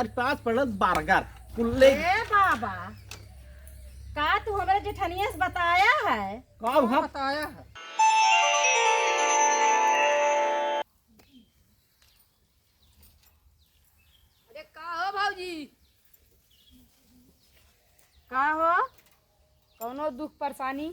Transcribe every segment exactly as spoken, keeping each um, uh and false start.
और पाँच पड़ल बर्गर। कुल्ले ए बाबा, का तू हमरे जेठनिया से बताया है? का भा? बताया है। अरे का हो भौजी? का हो? कौनो दुख परेशानी?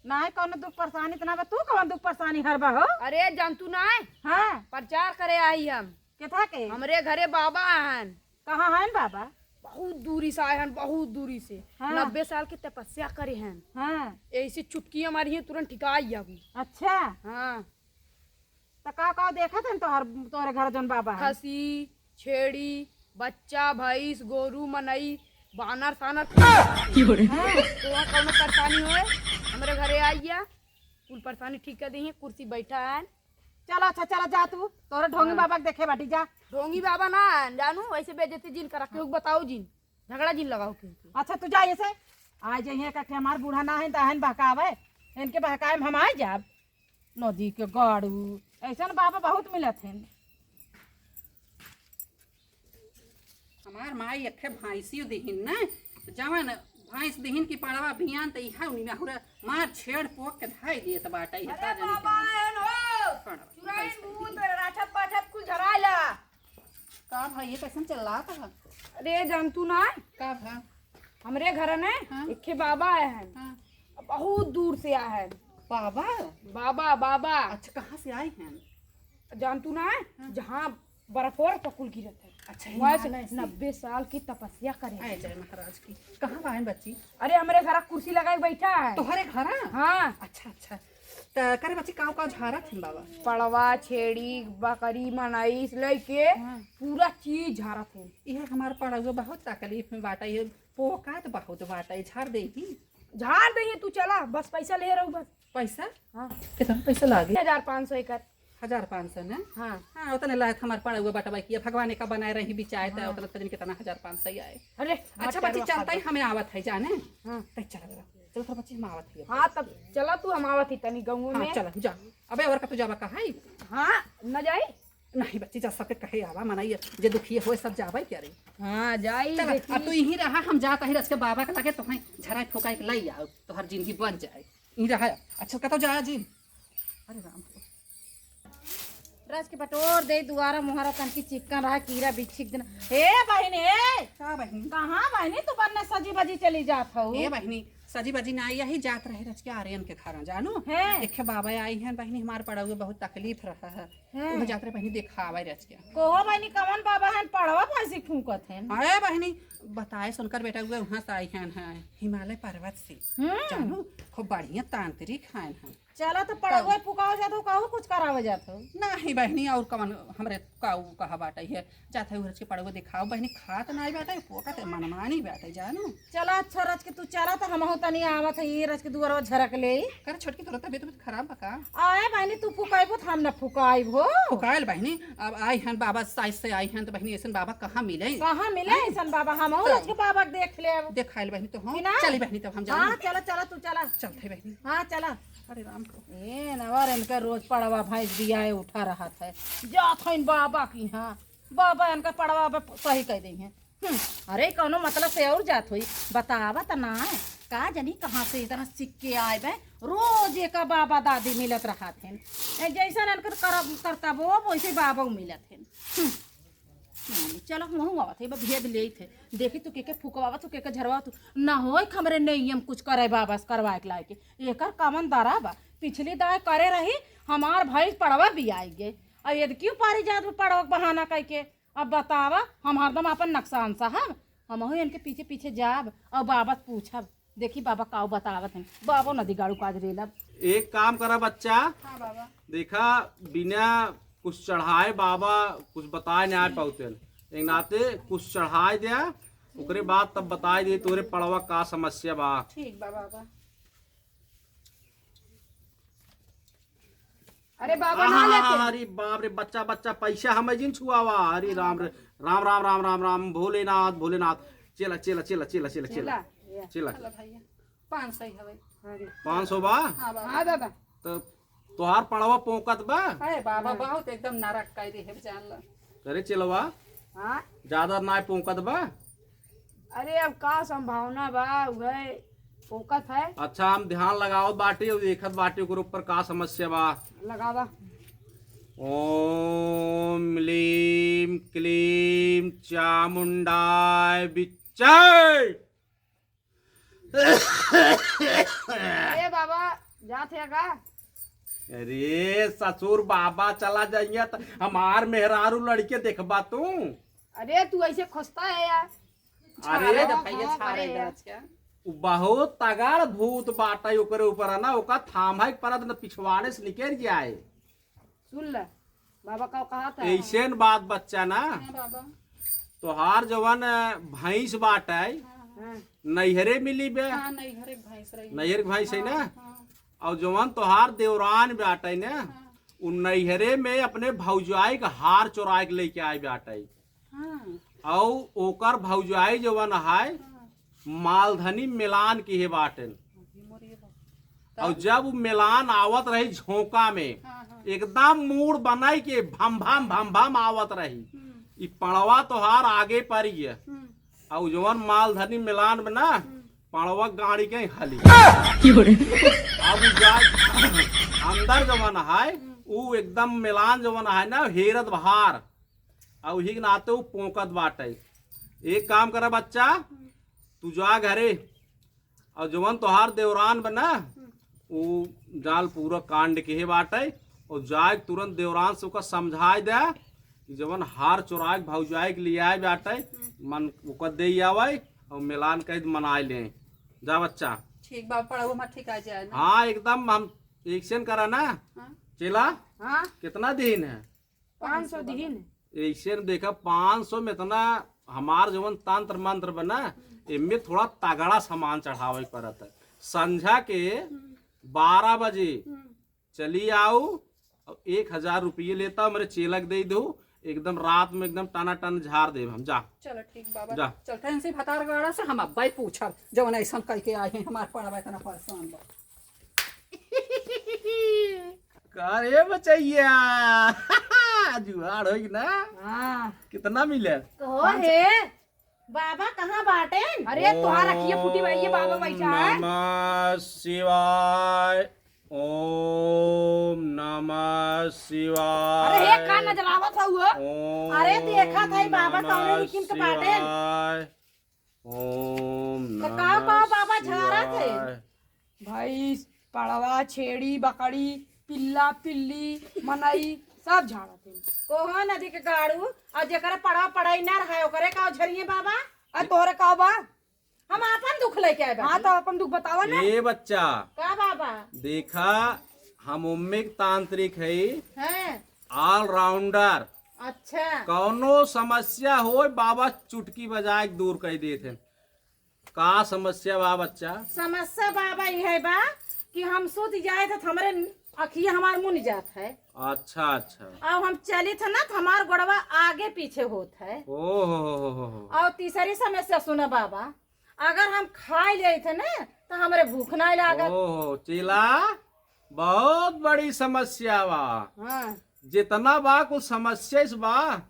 नाहीं, कौनो दुख परेशानी त ना बा। तू कौन दुख परेशानी हर बा हो? अरे जानतू नाहीं? हाँ। प्रचार करे आई हम। केथा के? हमरे घरे बाबा हन। कहाँ हन बाबा? बहुत दूरी से आए हन, बहुत दूरी से। हाँ। नब्बे साल की तपस्या करे हन। हाँ। ऐसे चुटकी मारी है, तुरंत ठिका जाबू। अच्छा। हाँ। त का का देखत हन तोहर, तोहरे घर जौन बाबा हन? खसी, छेड़ी, बच्चा, भैंस, गोरू, मनई, बानर सानर। हाँ। तोहर कौनो परेशानी होए, हमरे घरे आइया, कुल परेशानी ठीक कर देही। कुर्सी बैठा है। चला अच्छा, चला जा तू, तोहरे ढोंगी हाँ। बाबा के देखे बाटी, जा। ढोंगी बाबा ना जानू, वैसे बेइज्जती जिन करा, केहू के बताओ जिन, झगड़ा जिन लगाओ केहू के। अच्छा तू जा ऐसे, आ जाइए का कि हमार बूढ़ा ना है, दाहन बहकावे, इनके बहकावे में हम आ जाब। नदी के गाड़ू, ऐसन बाबा बहुत मिलत हैं। हमार माई एक ठे भैंसियो दिहिन न, जवन भैंस दिहिन की पड़वा बियान त इहा उनी में हुरा मार छेड़ पोक के धाई दिए त बाटा, इहे अरे का जानी बाबा, का। एन हो, पड़वा, चुराइन भैंस भूत, दिहिन। राछत पाछत कुल झराइला। का भाई, ये कैसन चिल्लात ह? अरे, जानतू ना? का भा? हमरे घर न हाँ। एक ठे बाबा आए हैं। हाँ। बहुत दूर से आए हैं। बाबा? बाबा, बाबा। अच्छा, कहाँ से आए हैं? जानतू ना? हाँ। जहाँ बर्फ और पकुल गिरत है। अच्छा, वहाँ से हिमालय से। नब्बे साल की तपस्या करे। आए जय महाराज की। कहाँ बा हैं बच्ची? अरे, हमरे घर कुर्सी लगाए बैठा है। तोहरे घर? हाँ। अच्छा, अच्छा। त करे बच्ची, काव काव झारत हैं बाबा? पड़वा, छेड़ी, बकरी, मनई से लइके हाँ। पूरा चीज झारत हैं। इहे हमार पड़वा बहुत तकलीफ में बाटा, ये पोकात बहुत बाटा, ये झार देही। झार देही, तू चला, बस पैसा ले रहू बस। पैसा? हाँ। कितना पैसा लागे? हजार पाँच सौ एकर। हजार पाँच सौ न? हाँ। हाँ, उतने लायक हमार पड़वा बटवा किया, भगवान का बनाए रही बिचाए, त हाँ। उतना तजन कितना हजार पाँच सौ आए। अरे, अच्छा बच्ची, चलता ही हमें आवत है जाने। हाँ। तै चला जरा। चल, तोर बच्ची हम आवत ही। हाँ, तब चला तू, हम आवत ही तनी गाँव हाँ, में। चला, जा। अबे, और का तू जाबा कहाँ है? हाँ, न जाई? नहीं बच्ची, जा सबके कहे आवा, मनाई, जे दुखी होए सब जाबा क्या रे? हाँ, जाई चला, देखी। अब तू यहीं रहा, हम जाता ही रच के बाबा के लगे, तो हैं झरा फुकाई के लाई आओ, तो हर जिंदगी बन जाए। यहीं रहा, अच्छा, कतो जाया जी? अरे राम हो। रच के बटोर दे, दुआरा मुहारा तनकी चिक्कन रहा, कीड़ा बिच्छी के दिन। हे बहिनी, हे! का बहिनी? कहाँ बहिनी तू बन्ने सजी बजी चली जात हऊ? हे बहिनी, सजी बजी ना आई, यही जात रहे रच के आर्यन के घर, जानू? हैं? एक बाबा आई हैं बहिनी, हमार पड़वा बहुत तकलीफ रहा है। हैं? उहे जात रहे बहिनी देखावे रच के। कोहो बहिनी, कवन बाबा हैं पड़वा भैंसी फूंकत हैं? अरे बहिनी, बताए सुनकर बेटा हुए वहाँ से आई हैं, हैं, हिमालय पर्वत से। हम्म। जानू, खूब बढ़िया तांत्रिक हैं, हैं। चला तो पड़वा फुकावे जात हो, कहू कुछ करावे जात हो? नहीं बहिनी, और कवन हमरे काऊ कहा बाटे है, जात है उरज के पड़वा दिखाओ बहिनी, खात नाई बाटे, पोकत है, मनमानी बाटे, जानू। चला अच्छा रच के तू चला, तो हमहू तनी आवत है, ये रच के दुआरवा झरक ले। कर छोटकी, तोरा तबीयत खराब बा का? आए बहिनी, तू फुकाइबो तो हम न फुकाइब हो। फुकाइल बहिनी, अब आई हन बाबा साइज से आई हन, तो बहिनी ऐसन बाबा कहाँ मिले? कहाँ मिले हैं? ऐसन बाबा? हमहू तो रच के बाबा के देख लेब। देखाइल बहिनी तो हम। कि ना? चली बहिनी, तब हम जाई। हाँ, चला, चला, तू चला। चलते बहिनी। हाँ, चला। अरे राम को। ए, नवर इनका रोज पड़वा भैंस बियाए उठा रहत है। जात हइन बाबा की, हाँ। बाबा इनका पड़वा अब सही कह देइहैं। हम्म, अरे कौनो मतलब से और जात होई, बतावा त ना। का जानी कहाँ से इतना सीख के आए बे, रोज एका बाबा दादी मिलत रहत हैं। ए, जैसन इनकर करब, करतबो वैसे बाबा मिलत हैं। हम्म, हम्म, चलो हमहू आवत है, बा भेद लेत है। देखी तू के के फुकवावत, तू के के झरवावत, तू ना होई हमरे नेइयम कुछ करे बाबा से करवाए के लाए के। एकर कवन दरा बा, पिछली दाए करे रही, हमार भैंस पड़वा बियाई गए। अब यदि क्यों पारी जात में पड़वा के बहाना कह के, अब बतावा, हम हरदम आपन नकसान सहब, हमहू इनके पीछे पीछे जाब और बाबा से पूछब, देखी बाबा काऊ बतावत हैं। बाबो नदी गाड़ू काज रेलब। एक काम करा बच्चा, हाँ बाबा। देखा, बिना कुछ चढ़ाए बाबा कुछ बताए ना पाउतेन, एक नाते कुछ चढ़ाए द्या, ओकरे बाद तब बताए दे तोरे पड़वा का समस्या बा। ठीक बा बाबा। अरे बाबा, ना आहा, लेके। अरे बाप रे, बच्चा, बच्चा, पैसा हमें जिन छुआवा। अरे राम रे, राम, राम, राम, राम, राम, भोलेनाथ, भोलेनाथ। चला, चला, चला, चला, चला, चला। चला, या। चला। चला भैया, पाँच सौ हवे। अरे। पाँच सौ बा? हाँ बाबा। हाँ बाबा। तो तोहार पड़वा पोंकत बा? अरे बाबा, हाँ। बहुत एकदम नरक कह दे है, जान लो। अरे चलवा, हाँ? ज्यादा नाहीं पोंकत बा? अरे, अब का संभावना बा, उहे पोंकत है। अच्छा, हम ध्यान लगावत बाटी अउर देखत बाटी ओकरे ऊपर का समस्या बा। लगावा। ओम लीम क्लीम चामुंडाय बिच्चे। ए बाबा, जात है का? अरे ससुर, बाबा चला जाइए त हमार मेहरारू लड़के देखबा तू। अरे तू ऐसे खोजता है यार। अरे झाड़ा तो हाँ, भैया हाँ, झाड़ा करे इधर यार। अच्छा। उ बहुत तगड़ भूत बाटे, ओकरे ऊपर है ना, ओका थाम्हे के परत न पिछवाड़े से निकल जाए। सुन ले, बाबा का कहा था। ऐसे न बात बच्चा ना, हाँ बाबा। तोहार जवन भैंस बाटे, हाँ। नैहरे मिली बे। हाँ, नैहरे के भैंस रही। नैहर के भैंस है ना? हाँ, हाँ। और जवन तोहार देवरान बाटे ना, हाँ। उ नैहरे में अपने भौजाई का हार चोराए के लेके आए बाटे। हाँ। और ओकर भौजाई जवन है, हाँ। मालधनी मिलान की है बाटेन। अभी मोर ये बात। और तब? जब उ मिलान आवत रही झोंका में, हाँ, हाँ। एकदम मूड़ बनाई के भम भम भम भम आवत रही। हम्म। ई पड़वा तोहार आगे पड़ी है। हम्म। और जवन मालधनी मिलान में ना, हम्म। पड़वा गाड़ी के हली। अब उ जा अंदर जवन है, हम्म। उ एकदम मिलान जवन है ना, हेरत बाहर। और वही के नाते उ पोंकत बाटे। एक काम करा बच्चा, हम्म। तू जा घरे, और जवन तोहार देवरान बा ना, हम्म। उ जाल पूरा कांड के है बाटे, और जाए तुरंत देवरान से ओका समझाए दे कि जवन हार चोराए के भौजाई के लिए आए बाटे, हम्म। मन ओका दे आवे और मिलान कैद मनाए ले। जा बच्चा। ठीक बा, पड़वा मत ठीक आ जाए ना। हाँ, एकदम हम एक्शन करा ना। हाँ। चेला, हाँ। कितना दिन है? पाँच सौ दिन। ऐसे न देखा, पाँच सौ में इतना हमार जवन तंत्र मंत्र बा ना, एमे थोड़ा तगड़ा सामान चढ़ावे के पड़त है। संझा के हम्म। बारह बजे हम्म। चली आऊ, और एक हजार रुपये लेता, मेरे चेलक दे दो, एकदम रात में एकदम टनाटन झाड़ देब हम। जा। चलो ठीक बाबा, जा। चलते हैं इनसे भतार गाड़ा से, हम अब्बा ही पूछब, जवन ऐसन कह के आए हैं, हमार पड़वा इतना परेशान बा। का रे बचैया? जुआड़ होई ना? हाँ। कितना मिले? कहो हे, बाबा कहाँ बाटेन? अरे, तोहार अखिया फूटी बा, ये बाबा बैठा है। नमः शिवाय। ओम नमः शिवाय। अरे, हे का नजर आवत है वो? ओम अरे, देखा था ही बाबा नमः कौने निकिन के बाटेन। शिवाय। ओम तो का नमः का बाबा झाड़ा थे? शिवाय। भैंस, पड़वा, छेड़ी, बकरी, पिल्ला, पिल्ली, मनई, सब झाड़ा थे। कोहो नदी के गाड़ू, और जेकरा पड़वा पड़ाई ना रहा, ओकरे का झरिए बाबा? आ तोहरे का बा? हम आपन दुख लेके आए हाँ, बाटी। तो आपन दुख बतावा ना। ए बच्चा, का बाबा? देखा, हम ओम्मे के तांत्रिक हई, हैं। All rounder। अच्छा। कौनो समस्या होय, बाबा चुटकी बजाए के दूर कर देत हैं। का समस्या बा बच्चा? समस्या बाबा ई है बा कि हम सूत जाए थे, तो हमरे अखिया हमार मुन जात है। अच्छा, अच्छा। और हम चली थे ना, तो हमार गोड़वा आगे पीछे होत है। ओ हो हो हो हो हो। और तीसरी समस्या सुना बाबा, अगर हम खाए लेइत है ना, तो हमरे भूख नाहीं लागत। ओहो, चेला, बहुत बड़ी समस्या बा। हाँ। जितना बा, कुछ समस्या इस बा।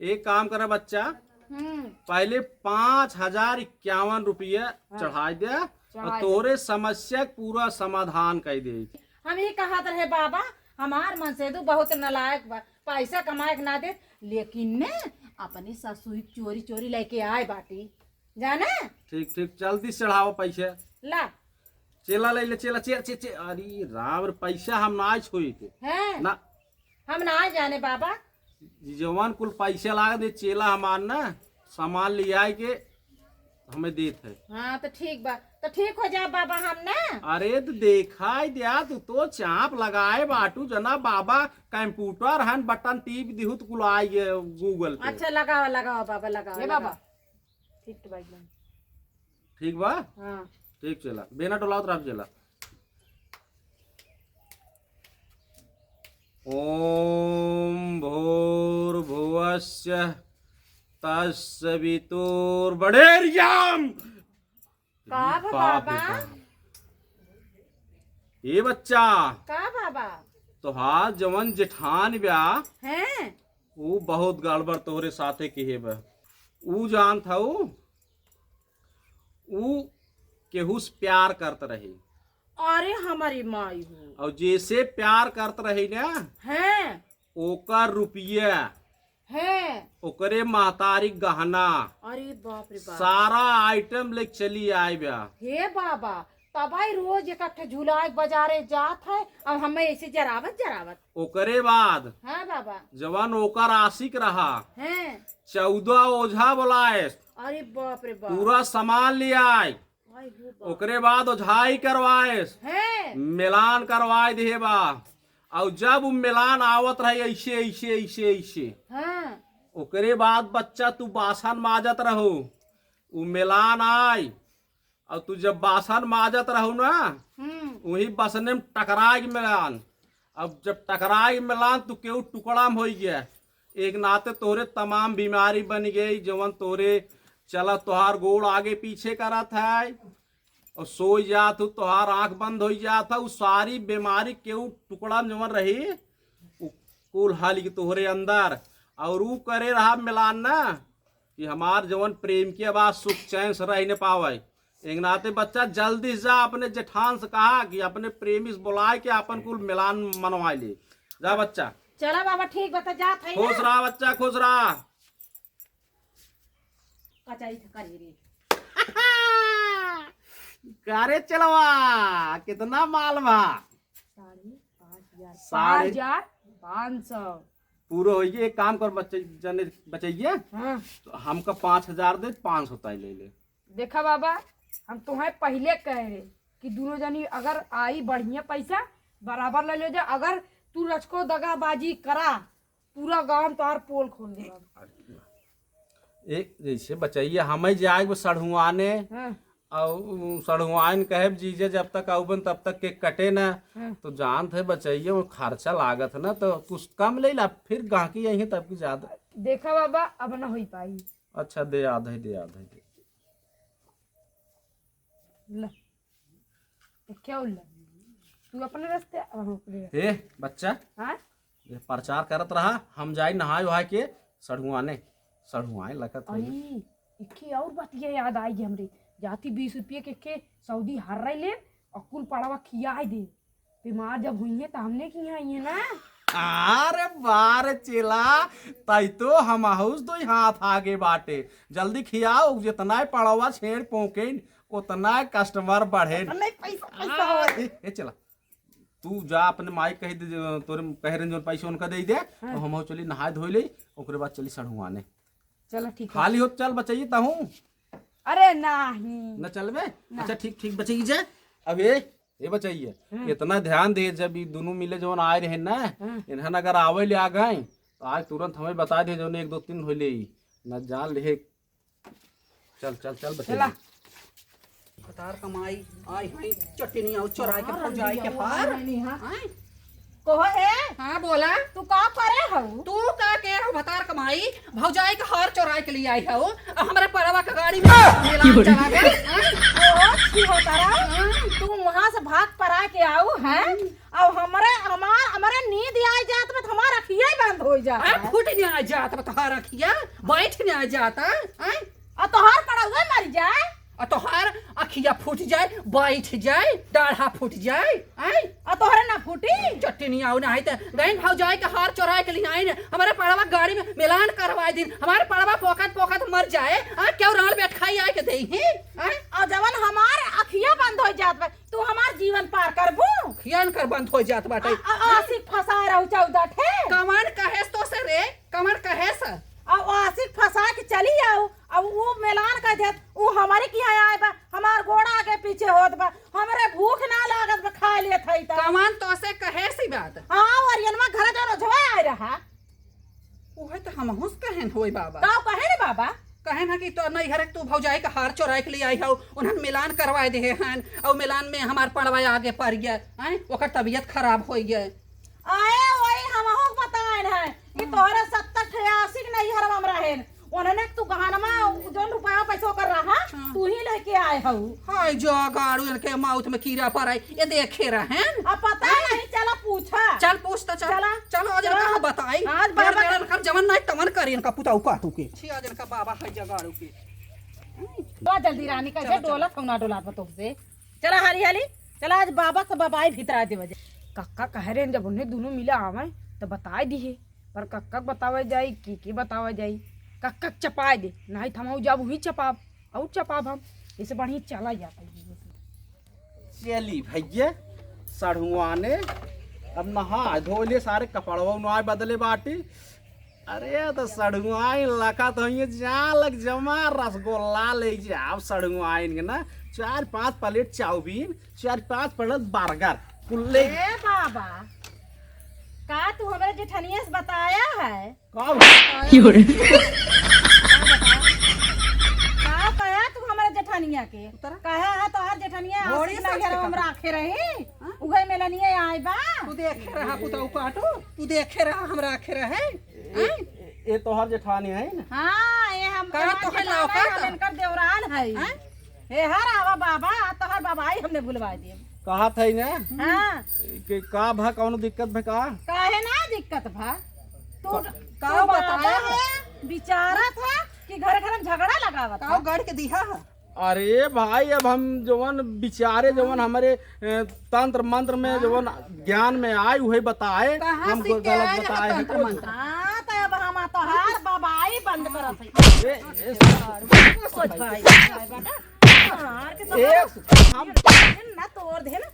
एक काम करा बच्चा, हम्म। पहले पाँच हजार इक्यावन रुपया हाँ। चढ़ाई दे, चढ़ाई और दे। तोरे समस्या के पूरा समाधान कर दे। हम ये कहत रहे बाबा, हमार मनसेदू बहुत नालायक बा, पैसा कमाए के ना दे, लेकिन ने अपनी ससुई चोरी चोरी लेके आए बाटी। जाना? ठीक, ठीक, जल्दी से चढ़ावा पैसा। ला। चेला ले ले, चेला, चे-, चे-, चे-, अरे राम रे, पैसा हम ना छुई थे। हैं? ना। हम ना जाने बाबा। जवन कुल पैसा लागे दे, चेला हमार ना, सामान ले आए के हमें देत है। हाँ, तो ठीक बा, तो ठीक हो जा बाबा हम ना। अरे, तो देखाई दिया, तू तो चाप लगाए बाटू, जना बाबा कंप्यूटर हन, बटन टीप दिहू, तो कुल आई गए Google पे। अच्छा, लगावा, लगावा बाबा, लगावा, ये बाबा। लगावा। ठीक तो बाइक में। ठीक बा? हाँ। ठीक चेला। बेना डोलावत रह चेला। ओम भूर्भुवस्सः तत्सवितुर्वरेण्यम्। का बा बाप रे बाबा? बाप। ए बच्चा। का बाबा? तोहार जवन जेठान ब्या। हैं? ऊ बहुत गड़बड़ तोहरे साथे किहे बा। ऊ जानत हऊ, ऊ केहू से प्यार करत रही। अरे हमारी माई हो। और जैसे प्यार करत रही ना, हैं? ओकर रुपया, हैं? ओकरे महतारी गहना, अरे बाप रे बाप। सारा आइटम लेके चली आए बा। हे बाबा, तबाई रोज एक अट्ठे झुलाए के बाजारे जात है, अब हमें ऐसे जरावत जरावत। ओकरे बाद हाँ बाबा। जवन ओकर आशिक रहा, हैं? चौदह ओझा बोलाएस, अरे बाप रे बाप। पूरा सामान ले आए। आई हो बाप। ओकरे बाद ओझाई करवाएस, हैं? मिलान करवाए दिहे बा। और जब उ मिलान आवत रहे ऐसे, ऐसे, ऐसे, ऐसे, हाँ। ओकरे बाद बच्चा तू बासन माजत रहो, उ मिलान आई, और तू जब बासन माजत रहो ना, हम्म। वही बसने में टकराए के मिलान। अब जब टकराए के मिलान, तू केहू टुकड़ा में होई गया। एक नाते तोहरे तमाम बीमारी बन गई, जवन तोहरे चला तोहार गोड़ आगे पीछे करत है, और सोई जात हो, तोहार आँख बंद होई जात है, उ सारी बीमारी केहू टुकड़ा में जवन रही, उ कुल हल के तोहरे अंदर। और उ करे रहा मिलान ना, कि हमार जवन प्रेम के आवाज सुख चैन से रह न पावे। एक नाते बच्चा जल्दी से जा, अपने जेठान से कहा कि अपने प्रेमी से बुलाए के अपन कुल मिलान मनवाए ले। जा बच्चा। चला बाबा, ठीक बता, जात है ना। खुश रहा बच्चा, खुश रहा। कचाई था करी रे। का रे चलवा, कितना माल बा? साढ़े पाँच हजार। साढ़े पाँच हजार पाँच सौ। पूरा होइए, एक काम कर बच्चे, जने बचइए, हाँ। तो हमका पाँच हजार दे, पाँच सौ तय ले ले। देखा बाबा, हम तुम्हें पहिले कहे रहे कि दोनों जनी अगर आई बढ़िया पैसा, बराबर ले ले जा। अगर तू रचको दगाबाजी करा, पूरा गाँव में तोहार पोल खोल देब। एक जैसे बचइया, हमें जाए वो सढ़ुआने, हाँ। और सढ़ुआइन कहे, "जीजे जब तक आउबन तब तक केक कटे ना।" हाँ। तो जानत है बचइया, वो खर्चा लागत है ना, तो कुछ कम ले ला, फिर गाहकी आई है तब की ज्यादा। देखा बाबा, अब ना होई पाई। अच्छा, दे आधे, दे आधे, दे। ले। ए, क्या उल्ला? तू अपने रास्ते, हम अपने रास्ते। ए, बच्चा, हाँ? ये प्रचार करत रहा, हम जाई नहाए वहाए के सढ़ुआने, सढ़ुआए लगत है। अरे, इक्के और बतिया याद आई गई हमरे। जाती बीस रुपये के, के सऊदी हर्रा ले, और कुल पड़वा खियाए दे। बीमार जब हुई है, तो हमने की यहाँ आई है ना। अरे बार चेला, तई तो हम हुस दो हाथ आगे बाटे। जल्दी खियाओ, जितना ही पड़वा छेड़ पोकेन, उतना customer बढ़े। नहीं, पैसा, पैसा हो। ए, ए, चला, तू जा अपने माई कह दे, जो तोरे कह रहे जो पैसा उनका दे दे, हाँ। तो हम चली नहाए धोए ले, ओकरे बाद चली सढ़ुआने। चला, ठीक है। खाली हो चल बचइए तहूँ। अरे नहीं। न चलबे? ना। अच्छा, ठीक, ठीक बचइए जा। अब ए, ए बचइए, हाँ। इतना ध्यान दे, जब ई दोनों मिले जौन आए रहे ना, हाँ। इन्हन अगर आवे ले आ गए, तो आज तुरंत हमें बता दे, जौन एक दो तीन होले ई। न जान ले, चल, चल, चल बच्चा। चला। भतार कमाई आई है, चटनी और चोराई के भौजाई के हार। नहीं, हाँ। आय। कहो हे? हाँ, बोला। तू का करे हऊ? तू का के हो भतार कमाई? भौजाई के हार चोराई के लिए आई हऊ, और हमरे पड़वा के गाड़ी में मिलान चला गए। आय। ओ, छी हो तारा। हाँ। तू वहाँ से भाग परा के आऊ है? अब हमरे, हमार, हमरे नींद आइ जात बा, त हमार अखिया ही बंद होइ जात बा। फूट न आ जात बा तोहार अखिया, बैठ न आ जात, आय? आ तोहार पड़वा मर जाए। आ तोहार अखिया फूट जाए, बैठ जाए, डाढ़ा फूट जाए, आय? आ तोहरे ना फूटी? चट्टनी आउ ना है त गइन भौजाई के हार चोराए के लिए आइन, हमरे पड़वा गाड़ी में मिलान करवाए दिन, हमार पड़वा पोकत पोकत मर जाए, आ क्यों राल बैठ खाई आए के देही, आय? आ जवन हमार अखिया बंद होइ जात बा, तू हमार जीवन पार करबू? खियान कर बंद हो जात बाटे। आ, आ, आशिक फंसा रहू चौदह ठे। कमन कहेस तो से रे, कमन कहेस? आ, आशिक फंसा के चली आऊ, अब वो मेलान कह देत, वो हमारे की यहाँ आए बा, हमार गोड़ा आगे पीछे होत बा, हमरे भूख ना लागत बा, खा लेत हई त। कमन तो से कहेस ई बात? हाँ, और यनमा घर जो रोजवा आए रहा। उहे त हमहूँ से कहेन होई बाबा। का कहे रे बाबा? कहेन है कि तो नैहर के तू भौजाई के हार चोराए के लिए आई हौ, उन्हन मिलान करवाए देहे हन, और मिलान में हमार पड़वा आगे पड़ गया, हैं? ओकर तबीयत खराब हो गया। आए वही हमहूँ के बताएन है कि तोहरे सत्तर ठे आशिक नैहर में रहेन, ओनने तू गहनवा, उ जौन रुपया पैसा ओकर रहा, हाँ। तू ही लेके आए हऊ। हाय जगाड़ू, इनके माउथ में कीड़ा पड़ाई, ये देखे रहेन। अब पता नहीं, चला पूछा। चल पूछ तो चल। चला। चलो आज चला। इनका बताई। आज बाबा फिर का इनकर जवन नहीं तवन करी इनका पुताऊ काटू के। छी आज इनका बाबा है जगाड़ू के। बा जल्दी रानी, कैसे चला, चला। डोलत हऊ ना डोलात बा तोहसे। चला हाली हाली, चला आज बाबा से बाबाई भीतर आ देवा जाए। कक्का कह रहे हैं, जब उन्हें दोनों मिला आवे तो बताए दिए, पर कक्का के बतावे जाई, की की बतावे जाई, कक्का के चपाए दे, नहीं तो हम जब वही चपाब, और चपाब हम, इसे बढ़िया चला जाता है। चली भैया, सढ़ुआने, अब नहा धो ले, सारे कपड़वा उनवा बदले बाटी, अरे, तो सड़ुआइन लखत होइए, जा लग जमा रसगुल्ला ले जाब सड़ुआइन के ना, चार पांच प्लेट चाउमीन, चार पांच प्लेट बर्गर, कुल ले। ए बाबा, का तू हमरे जेठनिया से बताया है? का बताया? का कहा तू हमरे जेठनिया के? उतरा। कहा है तोहार जेठनिया घोड़ी आशिक सच नैहर के हम कहा। राखे रही, हाँ? उहे मिलनिया आए बा। तू देखे रहा पुताऊ काटू, तू देखे रहा हम राखे रहे। ए, ए, ए तोहर जेठानी है ना? हाँ, ये हम का हमार तोहर जेठान लौका है, हम तो? इनकर देवरान है। हैं? हे हर आवा बाबा, आ तोहर बाबाई हमने भुलवा दिए। कहत है ना? हाँ। कि का भा, कौनो दिक्कत भा का? काहे ना दिक्कत भा? तू, का, तू का बाबा बताया? है, बिचारा था कि घर घर में झगड़ा लगावत का था। गढ़ के दिहा है? अरे भाई, अब हम जवन बिचारे, जवन हमरे, ए, तंत्र मंत्र में हाँ। जवन ज्ञान में आए, उहे बताए, कहाँ हम सीख के गलत आए रहे बताए हैं तंत्र कुछ। मंत्र? हाँ, तो अब हम तोहार बाबाई बंद करत है। ए, ए, सोच भाई, भाई बेटा, तोहार के तो ए, हम हम ना तोड़ दे ना।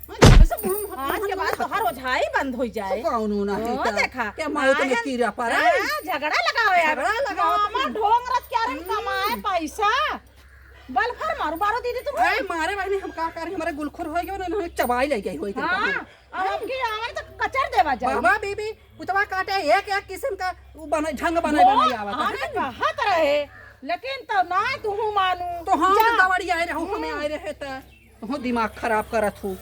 आज के बाद तोहार ओझाई बंद हो जाए। कौनो ना ओ, होता। देखा, क्या मौत में आयन, कीड़ा पड़ा? हाँ, झगड़ा लगाओ यार। झगड़ा लगाओ। मामा ढोंग रच के आ रहे हैं, कमाए पैसा। बल फर मारू, मारो दीदी तुम। अरे मारे बहनी, हम का करी, हमारे गुलखुर हो गयो ना, इन्होंने चबाई ले गई होई हाँ, करके। अब हमके आवे तो कचर देवा जाए। बाबा बीबी, पुतवा काटे एक एक किस्म का उ बने, ढंग बने, वो बने आवत है। अरे कहत रहे, लेकिन तो ना तू मानू। तो हम जा। तो दवड़ी आए रहो, हमें आए रहे त तू दिमाग खराब करत हूँ।